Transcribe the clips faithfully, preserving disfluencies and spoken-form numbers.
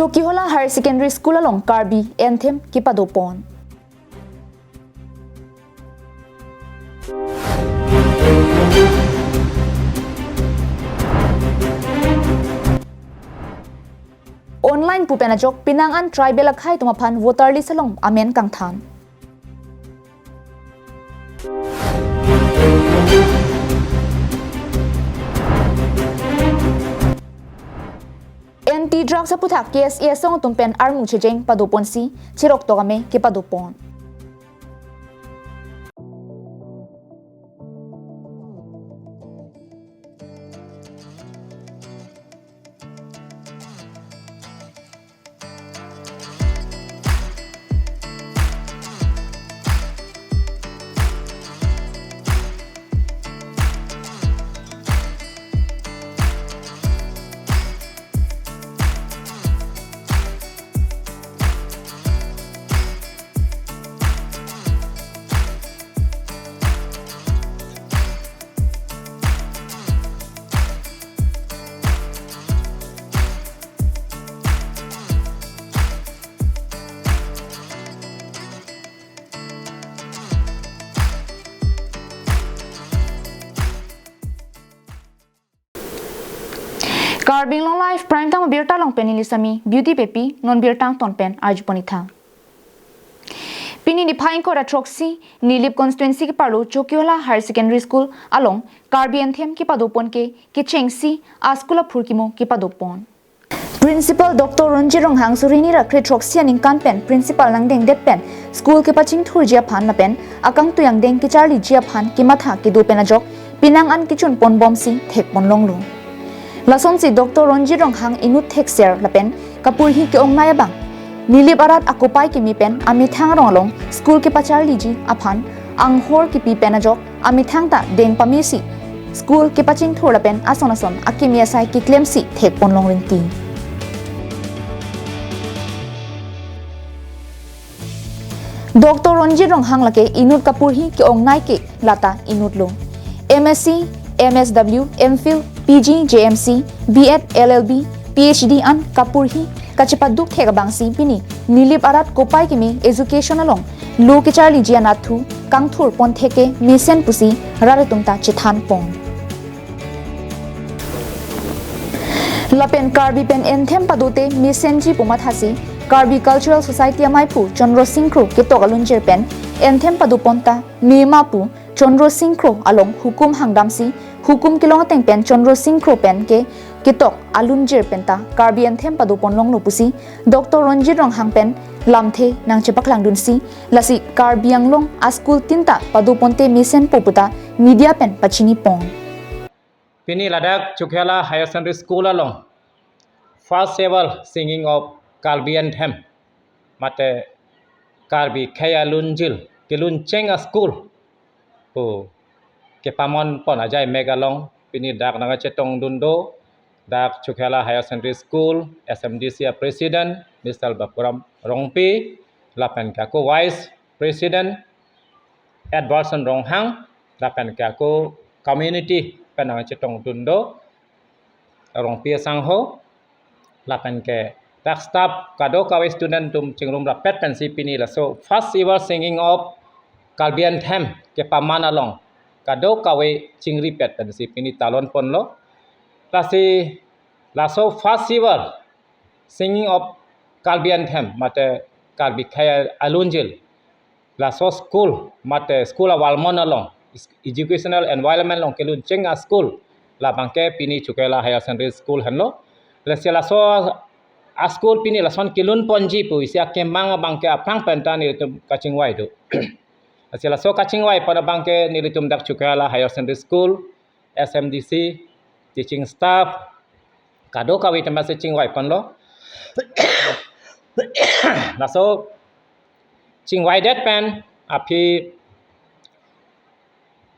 Chokihola Higher Secondary School along Karbi Anthem kepadopon. Online pu pen ajok pinang an tribal akhei atum aphan voter list along amen kangthan. Anti drugs aputhak K S A asong atum pen armu chejeng padoponsi cherok tok ame kepadopon. Karbi Anglong Live Prime Time abirta along pen neli Sami Beauty Pepi, non birta angton pen arjupon-ik tha. Pini niphai ingkoi ra throksi Nilip constituency keparlo Chokihola Higher Secondary School along Karbi Anthem kepadopon ke kechengsi a school aphurkimo kepadopon. Principal Doctor Ronjit Ronghang suri hini ra kre throksi aningkan pen principal nangdengdet pen school kepachingthurji aphan lapen akangtui angdeng kecharliji aphan kematha kedo pen ajok pinang an kechunponbomsi thekponlonglo. Lasonsi Doctor Ronjit Ronghang inut thekser lapen kapurhi ke-ongnei abang Nilip arat akopai keme pen amethang arong along school kepacharliji aphan anghor kepi pen ajok amethang ta deng pamesi school kepachingthur lapen ason ason akeme asai keklemsi thekponlong rinti. Doctor Ronjit Ronghang lake inut kapurhi ke-ongnei ke lata inutlo. M S C, M S W, M Phil, P G, J M C, B Ed, L L B, P H D an kapurhi kachepaduk thek abangsi pini Nilip arat kopai keme education along lo kecharliji anatthu kangthurpon thek ke mesen pusi rat atum ta chethanpon. Lapen Karbi pen anthem padote mesenji pu mathasi Karbi Cultural Society amaiphu Chandra Sing Kro ketok alunjir pen anthem padopon ta mema pu Chandra Sing Kro along hukum hangdamsi hukum kelong ateng pen Chandra Sing Kro pen ke ketok alunjir pen ta Karbi Anthem padoponlonglo pusi Doctor Ronjit Ronghang pen lamthe nangchepaklangdunsi, lasi Karbi Anglong a school tin ta padoponte mesenpo puta media pen pachinipon. Pini ladak Chokihola Higher Secondary School along first ever singing of Karbi Anthem, mate Karbi akhei alunjil keluncheng a school pu kepamonpon ajai mek along pini dak nangkachetongdun do, dak Chokihola Higher Secondary School S M D C a President Mister Bapuram Rongpi, lapen ke ako Vice President Edwardson Ronghang, lapen ke ako community pen nangkachetongdun do, Rongpi asangho, lapen ke dak staff kadokave student atum chingrum rapet pensi pini laso first ever singing of Karbi Anthem kepaman along kadokave chingripet pensi pini talonponlo. Lasi laso first ever singing of Karbi Anthem, mate Karbi akhei alunjil, laso school mate school a-environment along, educational environment along keluncheng a school labangke pini Chokihola Higher Secondary School henlo. Lasi laso a school pini lason kelunponji pu isi akemang abangke aphrang pen ta nelitum kachingvai do. Lasi laso kachingvaipon abangke nelitum dak Chokihola Higher Secondary School S M D C, teaching staff, kadokave atum si chingvaiponlo. Laso chingvaidet pen aphi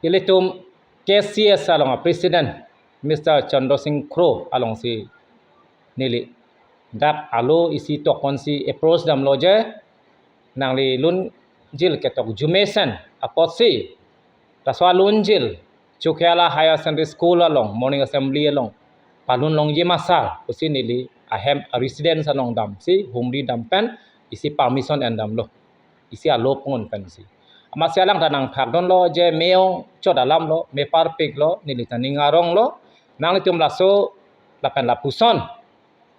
ilitum K C S along a President Mister Chandra Sing Kro alongsi neli dak alo isi tokponsi approach damlo je, nangli lunjil ketok jumesen apotsi laso alunjil Chokihola Higher Secondary School along morning assembly along palunlongji ma sir pusi neli ahem a residence along damsi humri dam pen isi permission endamlo, isi alo pongun pensi. Amatsi alang ta nangphakdunlo je me-ong chot alamlo, me parpiklo, neli ta ning aronglo, nanglitum laso lapen lapuson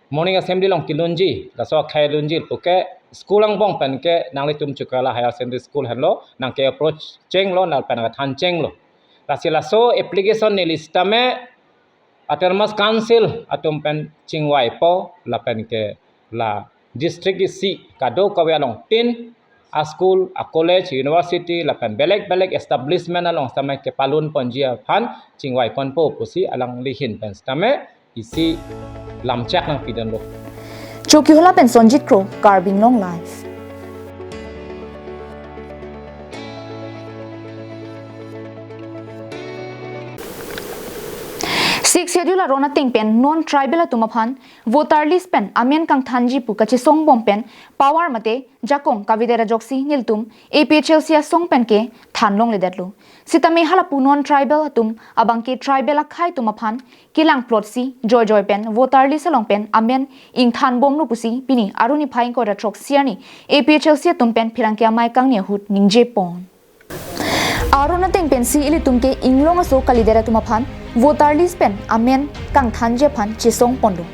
morning assembly along kelunji, laso akhai lunji puke school angbong penke nanglitum Chikala Higher Secondary School henlo nangke-approach chenglo, lapen nangkethan chenglo. Lasi laso application neli sitame Autonomous Council atum pen chingvaipo, lapen ke la district isi kadokave along tin a school, a college, university, lapen belek belek establishment along sitame kepalun ponji aphan chingvai ponpo pusi alangli ahin pen sitame isi lamchak nangpidunlo. Chokihola pen Sonjit Kro, Karbi Anglong Live. Sixth Schedule aron ateng pen non-tribal atum aphan voter list pen amen kangthanji pu kachesong bom pen power mate jakong kavedet ajoksi nelitum A P H L C asong pen kethan longledetlo. Sitame halapu non-tribal atum abangke tribal akhai atum aphan kelang plotsi joijoi pen voter list along pen amen ingthan bomlo pusi pini arni phai ingkoi ra throksi arni A P H L C atum pen pherangke amei kangni ahut ningje pon. Aron ateng pensi ilitum ke inglong aso kalidet atum aphan voter list pen amen kangthanji aphan chesong ponlo.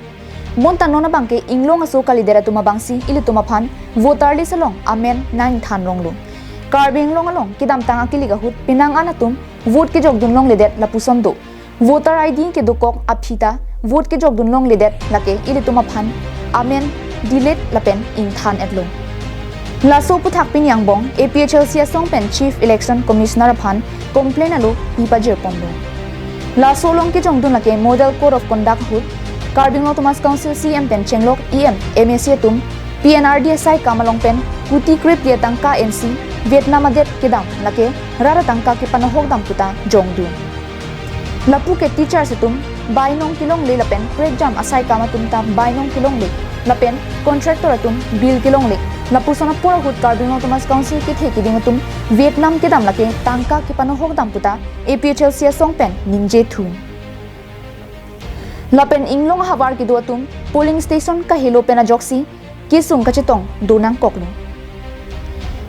Bonta non abangke inglong aso kalidet atum abangsi ilitum aphan voter list along amen nangthan ronglo. Karbi Anglong along kedamtang akilik ahut penang an atum vote kejokdun longledet lapuson do. Voter I D kedokok aphi ta vote kejokdun longledet lake ilitum aphan amen delete lapen ingthan-etlo. Laso aphuthak pini angbong A P H L C asong pen Chief Election Commissioner aphan complaint alo pi pajir ponlo. Laso along kejongdun lake Model Code of Conduct ahut Karbi Anglong Autonomous Council C E M pen chenglok E M, M A C atum P N R D S asaikam along pen kuti krip dia tangka ensi Vietnam adet kedam lake rat atangka kepanohok dam puta jongdun. Lapu ke teachers atum bainong kelongle lapen krekjam asaikam atum ta bainong kelongle lapen contractor atum bill kelongle. Lapuson apor ahut Karbi Anglong Autonomous Council kethe keding atum Vietnam kedam lake tangka kepanohok dam puta A P H L C asong pen ningje thu. Lapen inglong ahavar kedo atum polling station kahelo pen ajoksi kesung kachetong do nangkoklo.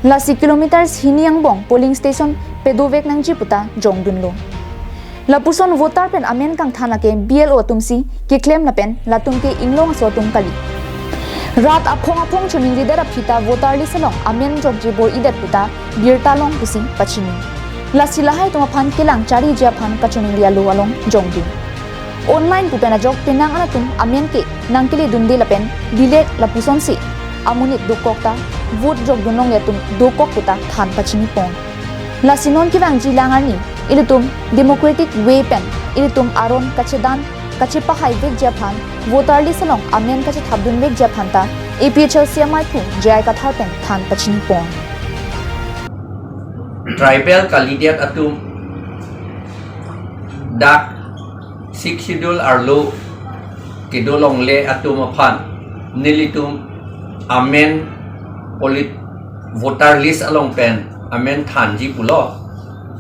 Lasi kilometers hini angbong polling station pedovek nangji puta jongdunlo. Lapuson voter pen amen kangthan lake B L O atumsi keklem lapen latum ke inglong aso atum kali. Rat aphong aphong choningridet aphi ta voter list along amen jokje bor-idet puta birta long pusi pachini. Lasi lahai atum aphan kelang chariji aphan kachoningri alo along jongdun. Online pu pen ajok penang an atum amen ke nangkeledunde lapen delete lapusonsi amonit dokok ta vote jokdun longle atum dokok puta than pachini pon. Lasi non kevangji lang arni ilitum democratic way pen ilitum aron kachedan kachepahai vekji aphan voter list along amen kachethapdun vekji aphan ta A P H L C amaiphu J I Kathar pen than pachini pon. Tribal kalidet atum dak Sixth Schedule arlo kedo longle atum aphan nelitum amen polit voter list along pen amen thanji pulo.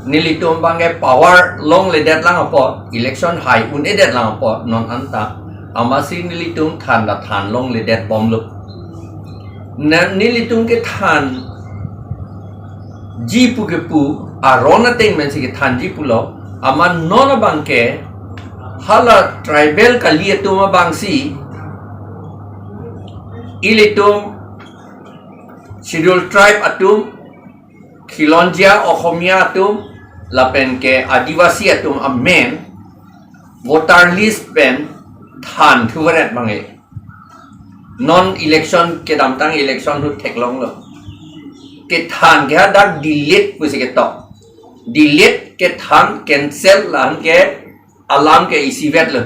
Nelitum abangke power longledet lang apot, election hai un-edet lang apot non anta, amatsi nelitum than ta than longledet bomlo. Ne- nelitum kethan ji pu kepu aron ateng pensi kethanji pulo. Amat non abangke hala tribal kali atum abangsi ilitum Schedule Tribe atum, Khilonjia Okhomia atum, lapen ke Adivasi atum amen voter list pen than thuvaret abangke. Non election kedamtang election ahut theklonglo. Kethan ke hadak delete pusi ketok. Delete kethan cancel lahenke alam ke isivetlo.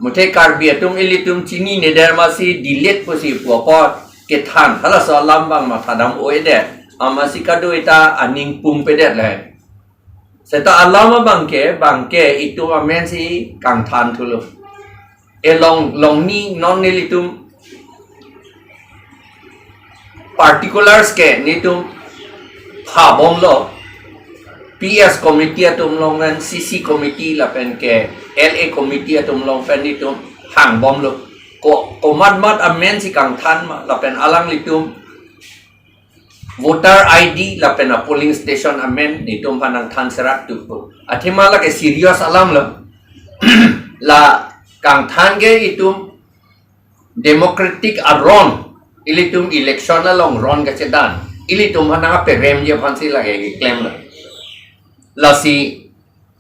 Muthe Karbi atum ilitum chinine der amatsi delete pusi pu apot kethan halaso alam abang mathadam-o-edet. Amatsi kado-eta aning pumpedet le. Seta alam abangke, abangke itum amensi kangthan thulo. Elong longni non nelitum particulars ke netum phabomlo, P S committee atum along pen, C C committee lapen ke L A committee atum along pen netum hangbomlo. ko-, komat mat amen si kangthan ma, lapen alanglitum voter I D lapen a polling station amen netum aphan nangthan serak tu pu. Athema lake serious alam lo. La kangthan ke itum democratic aron, ilitum election along ron kachedan, ilitum aphan nangperemji aphan si lake keklem lo. Lasi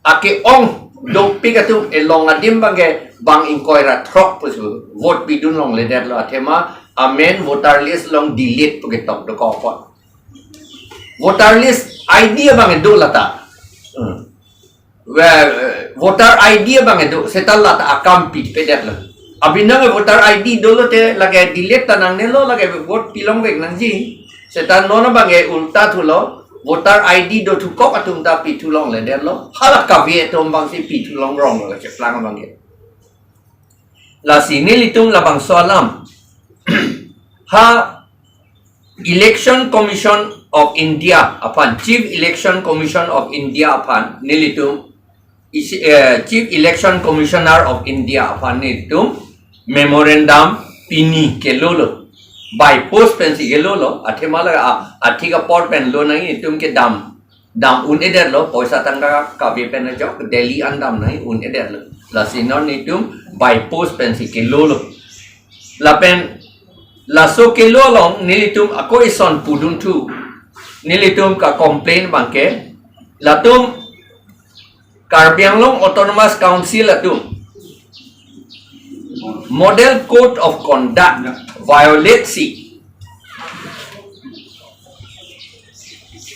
ake-ong dopik atum elong adim abangke bang ingkoi ra throk pusi vote pidun longledetlo, athema amen voter list along delete pu ketok dokok apot. Voter list I D abang do lata. Hmm. Well, eh, voter I D abang do, seta lata akam pipedetlo. Abinang voter I D dolo te lake delete ta nangnelo, lake vote pilongvek nangji. Seta non abangke ulta thulo, voter I D do thukok atum ta pithu longledetlo. Hala kave atum abang si pithu longrong lo cheplang abangke. Lasi nelitum labangso alam ha Election Commission of India aphan, Chief Election Commission of India aphan nelitum isi, eh, Chief Election Commissioner of India aphan nelitum memorandum pini kelolo, by post pensi kelolo, athema la a, athik apor pen lo nangji, netum kedam dam un-edetlo, poisa tangka kave pen ajok, Delhi an dam nangji un-edetlo. Lasi non netum by post pensi kelolo. Lapen laso kelo along nelitum ako ison pudun thu. Nelitum ka complain abangke, latum Karbi Anglong Autonomous Council atum Model Code of Conduct violate si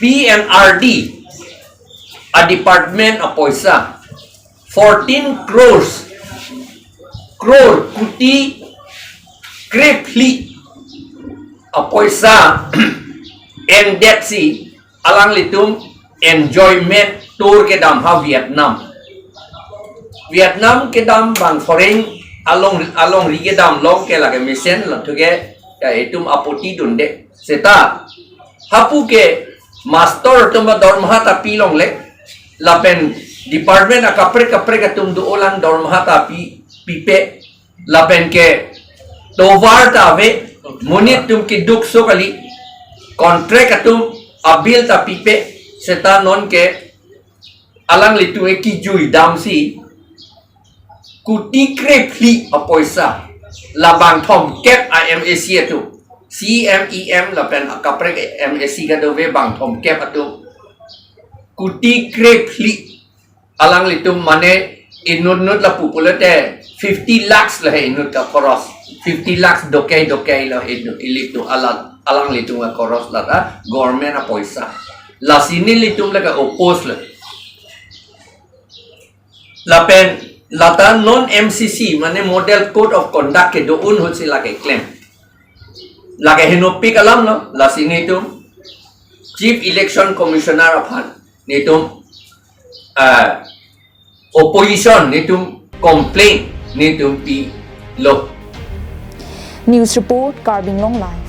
P N R D a department apoisa fourteen crores, crore, kuti krephli apoisa endet si alanglitum enjoyment tour kedam ha Vietnam. Vietnam kedam bang foreign along, alongri kedam long ke lake mesen lo thuke, ya itum apoti dunde. Seta hapu ke master atum dormaha ta pilongle, lapen department akaprek kaprek atum do-olang dormaha ta pi, pipe, lapen ke tovar ta ave, monit atum keduk so kali, contract atum abill ta pipe, seta non ke alanglitum ekijui damsi kuti krephli apoisa, labang thomkep a M A C atum, C M, E M lapen akaprek M A C kadove bang thomkep atum kuti krephli alanglitum mane inut nut lapu pulote fifty lakhs lahe inut ka khoros, fifty lakhs dokei dokei lo inut ilitum alang, alanglitum ka khoros lata government apoisa. Lasi nelitum lake oppose lo. Lapen lata non M C C mane Model Code of Conduct kedo un ahut si lake klem. Lake henopik alam lo, lasi netum Chief Election Commissioner aphan netum, ah, opposition netum complain netum pilo. News report, Karbi Anglong Live.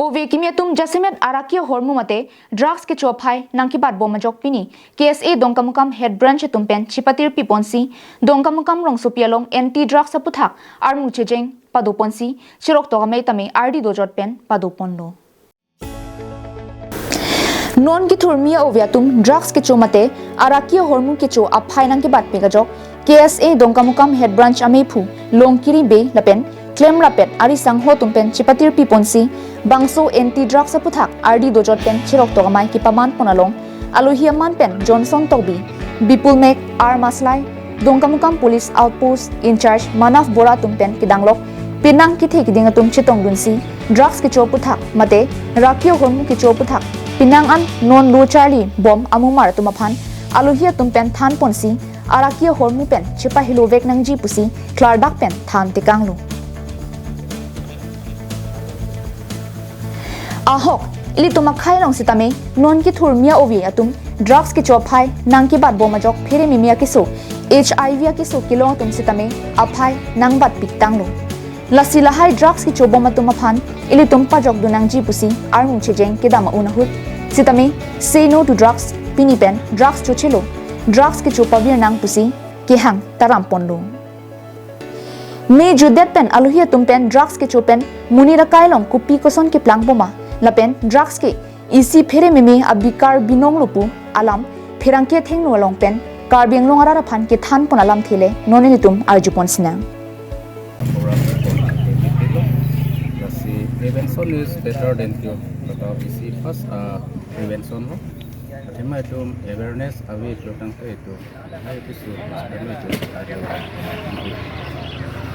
Ove kimi atum, jasemet araki ahormu mate drugs kecho aphai nangkebatbom ajok pini K S A Dongkamukam Head Branch atum pen chepatir piponsi Dongkamukam rongsopi along anti drugs aputhak armu chejeng padoponsi cheroktok amei tame ardi dojot pen padoponlo. Non kethurmi a-ove atum drugs kecho mate araki ahormu kecho aphai nangkebatpik ajok K S A Dongkamukam Head Branch ameiphu Longkiri Bey lapen klemrapet ari sangho atum pen chepatir piponsi bangso anti drugs aputhak ardi dojot pen cheroktok amei kepamanpon along alohi aman pen Johnson Tokbi, Bipul Mek, R Maslai, Dongkamukam Police Outpost in-charge Manav Bora atum pen kedanglok penang kethe keding atum chetongdunsi drugs kecho aputhak mate araki ahormu kecho aputhak penang an non lo charlibom amumar atum aphan alohi atum pen thanponsi araki ahormu pen chepahilovek nangji pusi klardak pen thantekanglo. Ahok, ilitum akhei along sitame non kethurmi a-ove atum drugs kecho aphai nangkebatbom ajok pheremimi akeso, H I V akeso kelong atum sitame aphai nangbatpik tanglo. Lasi lahai drugs kechobom atum aphan ilitum pajokdun nangji pusi armu chejeng kedam a-un ahut sitame Say No to Drugs, pini pen drugs chochelo, drugs kecho pavir nang pusi kehang taram ponlo. Me jutdet pen alohi atum pen drugs kecho pen monit akai along kopi koson keplang poma lapen drugs ke isi phere meme abikar binong lo pu alam pherangke athengno along pen Karbi Anglong arat aphan kethan pon alamthe le non nelitum arju pon sinang. Lasi prevention is better than cure. Kata isi first, ah, prevention lo. Athema itum awareness ave lo tangte itum lahai pisu itum.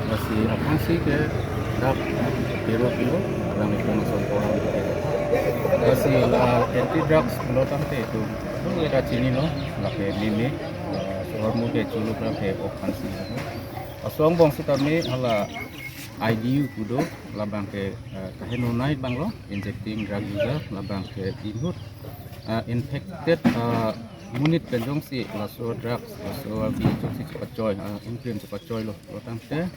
Lasi aphansi ke drug kero kilo alang itum ason orang. Lasi la anti drugs lo tangte itum, itum kita chinilo, lake meme, ah, sohor mu ke chulu ke aphansi. Laso angbong sitame hala I D U pu do, labang ke, eh, kaheno nai abang lo, injecting drug user, labang ke inhut, eh, infected, eh, monit pen jongsi laso drugs, laso abi jongsi chepachoi, eh, ingkrim chepachoi lo, lo tangte,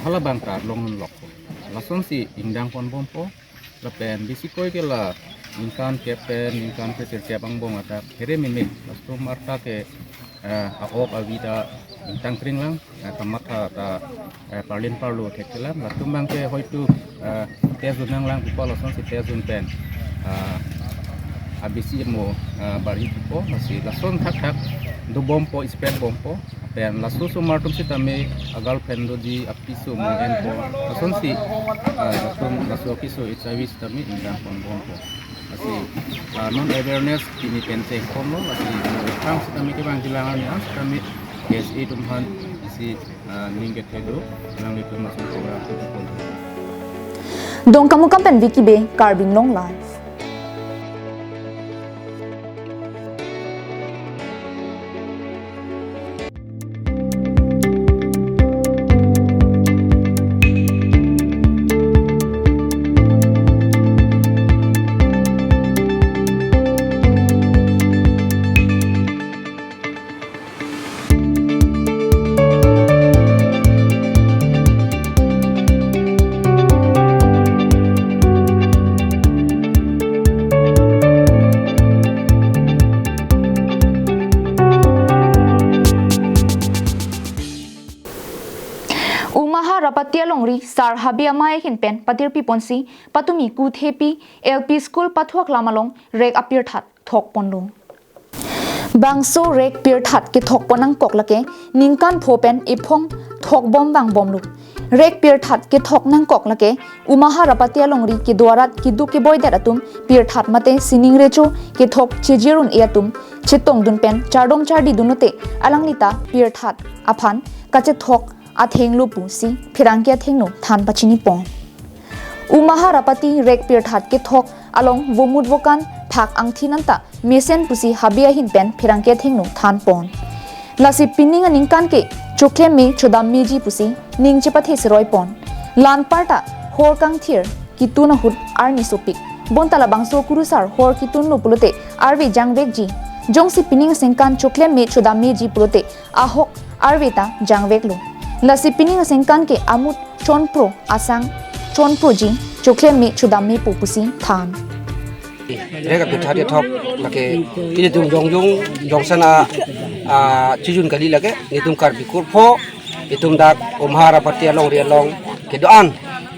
halabang ta longlok. Lasonsi ingdang pon bompo, lapen bisi koi ke la ningkan kep pen ningkan kep sirkep angbong adak phere meme, laso marta ke, eh, a-ok avi ta ingtang kring lang, eh, kamatha ta, eh, parlin parlo thekthelang, latum abang ke hoitu, eh, test dun nanglang pupo, lasonsi test dun pen, eh, abisi mo, eh, bari pupo, lasi lason thakthak do bompo, spread bompo, pen laso osomar atum sitame a-girlfriend doji, apiso mo enpo, lasonsi, eh, latum laso apiso H I V sitame ingdang pon bompo. Lasi, ah, non awareness pini pen chengponlo, lasi, ah, aphrang sitame kevangji lang arni, ah, sitame K S A atum aphan isi, ah, ning kethe do, alanglitum lason program atum pon. Dongkamukam pen Vicky Bey, Karbi Anglong Live. Umha Rapati alongri Sar Habe amei ahin pen patirpi ponsi patumi Kuthepi L P School pathu aklam along rek apirthat thok ponlo. Bangso rek pirthat kethok pon nangkok lake ningkan pho pen ephong thok bom vang bomlo. Rek pirthat kethok nangkok lake Umha Rapati alongri kedo arat keduk keboi det atum pirthat mate sining recho kethok chejirun e atum chetongdun pen chardom chardi dunlote alangli ta pirthat aphan kachethok athenglo pusi pherangke athengno than pachini pon. Umha Rapati rek pirthat kethok along vomut vokan phak angthin anta mesen pusi Habe ahin pen pherangke athengno than pon. Lasi pining aningkan ke choklem me chodam meji pusi ning chepathe seroi pon. La anparta hor kangthir ketun ahut arni sopik. Bonta labangso kurusar hor ketunlo pulote arve jangvekji. Jongsi pining asengkan choklem me chodam meji pulote ahok arve ta jangveklo. Lasi pining asengkan ke amut chonpro asang chonproji, choklem me chodam mepo pusi than. Rek apirthat kethok lake ilitum jongjung jongsana, ah, chijun kali lake, netum Karbi kurpho, itum dak Umha Rapati alongri along kedo-an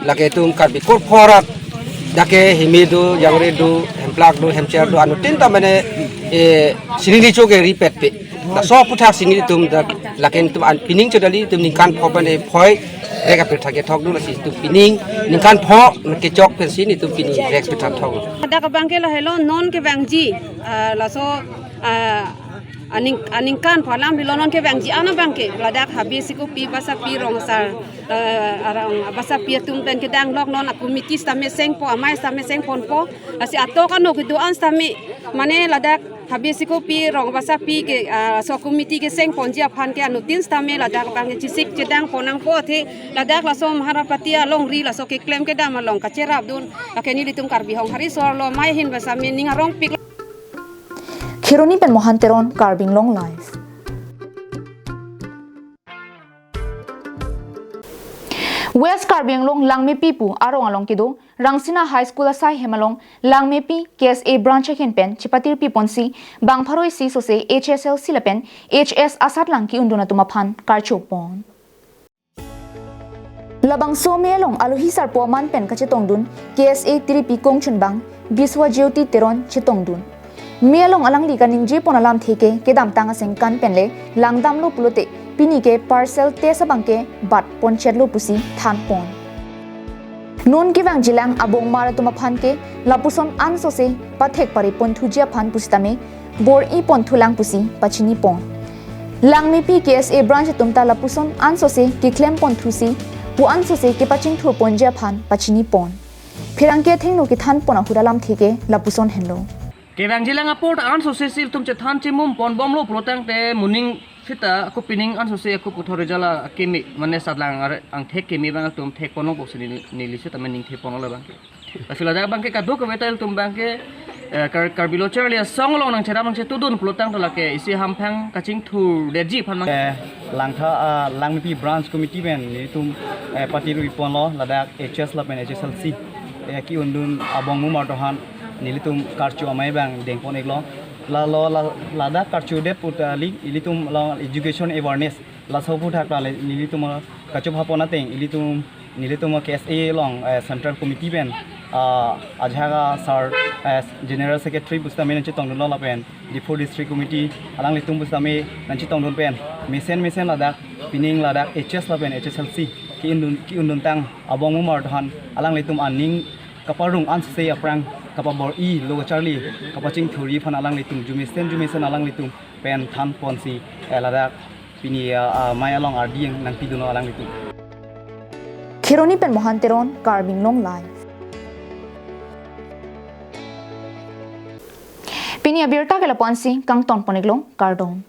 lake itum Karbi kurpho arat dak ke himi do, jangre do, hemplak do, hemcher do, anuttin ta mane, eh, sining recho ke ripet pe. Laso aputhak si nelitum dak lake netum an pining chodali itum ningkan pho pen ephoi rek apirthat kethok do, lasi itum pining ningkan pho kechok pensi netum pining rek apirthat thok. Dak abang ke lahelo non kevangji, ah, laso, ah, aning, aningkan pho alam bilo non kevangji an abang ke ladak Habe Sikopi Basapi rong asar, eh, arong Basapi atum pen kedang lok non a-committee sitame sengpo, amei sitame sengponpo, lasi atok ano kedo-an sitame mane ladak Habe Sikopi rong Basapi ke, ah, laso committee keseng ponji aphan ke anuttin sitame ladak abang ke chesik chedang pon nangpo athe ladak laso Umha Rapati alongri laso keklem kedam along kacherapdun lake nelitum Karbi Honghari so-arlo amei ahin pen sitame ning arongpik. Kheroni pen Mohan Teron, Karbi Anglong Live. West Karbi Anglong Langmepi pu arong along kedo Rangsina High School asai hem along Langmepi K S A branch ahin pen chepatirpi ponsi bang pharo isi sose H S L C lapen H S asatlang ki-undun atum aphan karcho pon. Labangso me along alohi sarpo aman pen kachetongdun K S A tiripi kongchunbang Biswa Jyoti Teron chetongdun. Me along alangli kaningje pon alamthe ke kedamtang asengkan pen le langdamlo pulote pini ke parcel test abang ke bat ponchetlo pusi than pon. Non kevangjilang abongmar atum aphan ke lapuson ansose pathek pare ponthuji aphan pusitame bor-i ponthulang pusi pachini pon. Langmepi K S A branch atum ta lapuson ansose keklem ponthusi pu ansose kepachingthur ponji aphan pachini pon. Pherangke athengno kethan pon ahut alamthe ke lapuson henlo. Kevangjilang apor ta ansose si ilitum chethan chimum ponbomlo pulotangte moning sita ako pining ansose ako puthot result akeme mane satlang are angthek keme abang atum thek ponlo boksi neli, neli sita mening thek ponlo abang. Lasi ladak abang ke kadokave ta ilitum abang ke, eh, Kar-, Karbi Lo Charli Asong along nangcherap nangchetudun pulotangte lake isi hamphang kachingthurdetji aphan abang. Eh, Langtha, ah, Langmepi branch committee pen nelitum, eh, patirpi ponlo ladak H S lapen H S L C, eh, ki-undun abongmumar atum aphan nelitum karcho amei abang dengpon iklo. Lalo la, ladak karchodet pu ta ili, ilitum along education awareness laso aphuthak ta le nelitum kachopha pon ateng ilitum nelitum K S A along, eh, central committee pen, ah, ajahak a sir, eh, general secretary pusitame nangchetongdunlo lapen Diphu district committee alanglitum pusitame nangchetongdun pen mesen mesen ladak pining ladak H S lapen H S L C ki-undun, ki-unduntang abongmumar atum aphan alanglitum aning kaparong ansose aphrang kapabor-ilo kacharli kapachingthurji aphan alanglitum jumesen jumesen alanglitum pen than ponsi, eh, ladak pini, ah, ah, mei along ardi nangpidunlo alanglitum. Kheroni pen Mohan Teron, Karbi Anglong Live. Pini abirta ke lapu-ansi kangton pon iklo, kardom.